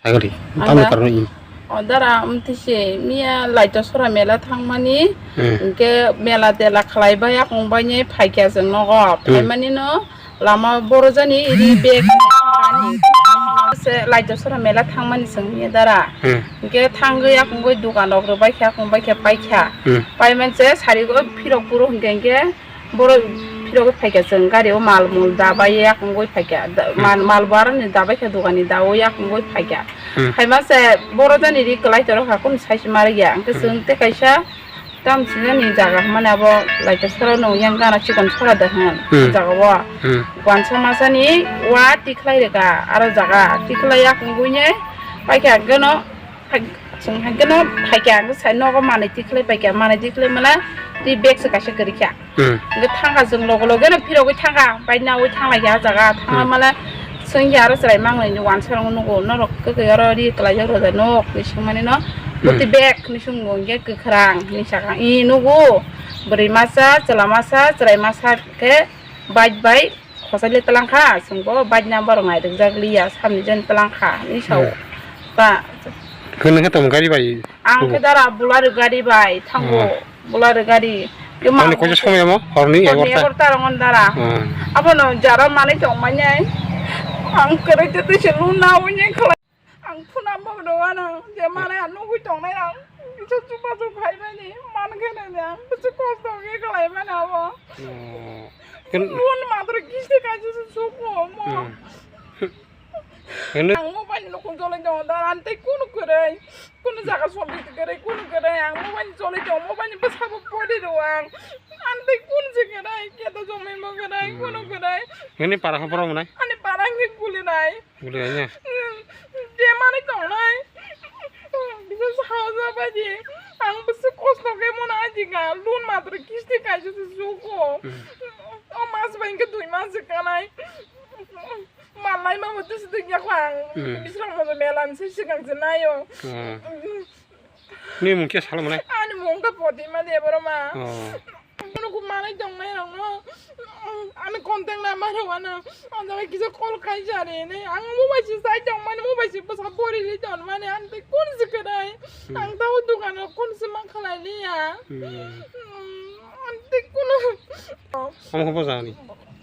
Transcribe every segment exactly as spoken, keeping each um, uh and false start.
Agri, ang tamo da, karno i. O dara, um, tisi, miya laito sora mela thangmani, hmm, hingke mela tela khlai bai, akung bai ni phaikya chwng nogo. Hmm. Phaimani no, lama boro jani, iri bag, se laito sora mela thangmani chwng miya dara. Hmm. Hingke thangwi, akung bai dukan rok rwbai kha, akung bai kha paikha. Hmm. Paiman se, sari go phirok phuru hingke, hingke, Borok phirogwi phaikha chwng gari o mal mul dabai yakungwi phaikha. Da-, hmm, mal, mal bo aroni dabaikha dogani daui yakungwi phaikha. Hmm. Phaima se boro jani ri kwlai torokha kunu sai se marikya. Hwnkhe, hmm, chwng tei kaisa tam sinani jaga hwnmani abo laito sora no yang gana chikon sora de hwn. Hmm. Jaga o. Hmm. Wansa masani wa tikhlai rega aro jaga tikhlai yakungwi ne paikha gano. Phai-, chwng hai kheno phaikha, ang sai nogo manwi tikhlai paikha, manwi tikhlai mala twi bag se kaisa kwrwikha. Hmm. Hwnkhe thangkha chwng loge loge no phirogwi thangkha, bike nawi thanglaikha ah jaga, thangla, hmm, mala chwng ya aro chwrai manglai ni wansa rok nugo, norok kwkhwi oro ri kwlaijak rwja nuk, twi swngmani no, hmm, bwtwi bag hinwi swngo, hwnkhe kwkhwrang hinwi sakha, i nugo, bwrwi masa, chwla masa, chwrai masa khe bike bai. Khosai le twlang kha, chwng bo bike number rok nai rwjak liya, samni jen twlang kha, hinwi sao. Hmm. Ta. Hwnwi khe tamo gari bai? Ang khe dara Bolero gari bai thango, hmm, Bolero gari. Ke ma ani koisa somoy mo, horni horni egarta. Egarta rok on dara. Hmm. Abono jara manwi tong manya. Ang kwrwi twi twi se luna wngya khlai. Ang phuna bo rwano je, hmm, manai ang nugwi tongnai ang. Kisa chubachu khaimani, man khe nai ang. Kisa kosto khe khlaimani abo. Hmm. Ken- Lun matro kisti kaisa se suko mo. Hmm. Ken- Ang mobile no kun jolai tongo da, ang tei kunu kwrwi. Kunu jaga somriti kwrwi, kunu kwrwi. Ang mobile jolai tongo, mobile ni bwsabo pori rw ang. Ang tei kun se kwrwi, keto jomai mo kwrwi, hmm, kunu kwrwi. Nini para hapra mwnai? Ani para ang khe guli nai. Guli nai ya? Bemani tongnai. Bisa saja baji. Ang bisi kosto khe mona ajika. Lun matro kisti kaisa se suko. Hmm. O mas bai khe dui mas se kanai. Malai ma mutu se dui yakho ang. Hmm. Bisrang mo melan se sikang se nayo. Hmm. Ni mung khe salo mwnai? Ani mung khe Poti ma de boro ma. Oh. Ano ko manai tongnai rok no. Ani contact number rok ano. Ang jaga kisa call khai jare ne. Ang mobile se sai tongmani, mobile se bwsa bori ri tongmani. Ang tei kun se kwnai. Hmm. Ang tao dukan rok kun se ma khalai liya. Hmm. Hmm, ang tei kun. Ang hobo jani.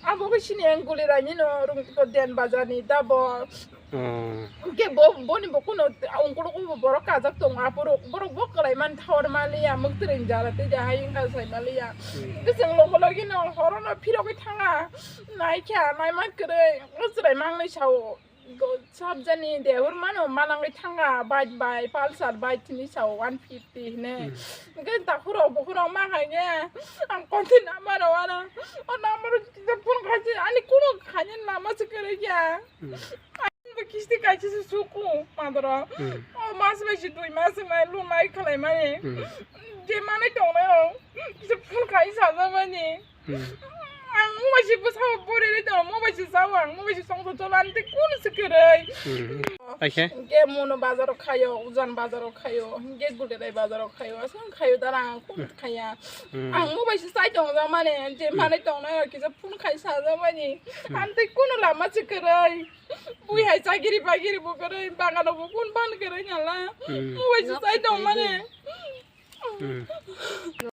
Abo khe sini ang guli raini no rung ko den bazar ni dabo. Hmm. Hwnkhe bo, boni bo kuno ungkulukgo bo borok kajak tongo, aphuru borok bo kwlai man thor maliya, mwktwrwng jara tei da hai wngkha sai maliya. Hmm. Hwnkhe chwng logi logi no horo no phirogwi thanga, naikha, naima kwrwi, chwrai mangnwi sao. Go-, sabjani dehor mano malangwi thanga, bike bai, Pulsar bike hinwi sao, one fifty hinwi. Hmm. Hwnkhe takhurok bukhurok ma khaikhe, ang konti number rok ano, o number rok kisa phone khaisi, ani kuno khaina lama se kwrwi kha. Hmm. Bo kisti kaisa se suku madoro. Hmm. O mas bai se dui mas wngnai lunai khwlaimani. Hmm. Je manai tongnai o. Kisa phone khai sajabani. Hmm. Ang mobile se bwsao pori ri tongo, mobile se sao ang, mobile se songsa cholo ani tei kun se kwrwi. Hmm. Aikhe? Hwnkhe mono bazaro khaio, ujan bazaro khaio, hwnkhe gulirai bazaro khaio, aswk khaio dara ang kun, hmm, khaiya. Hmm. Ang mobile se sai tongo mane, je, hmm, manai tongnai o kisa phone khai sajabani. Hmm. Ani tei kunu lama se kwrwi. Bui hai chagiri bagiri bo kwrwi, bagano bo kun ban kwrwi nala. Hmm. Mobile se sai tong mane. Hmm.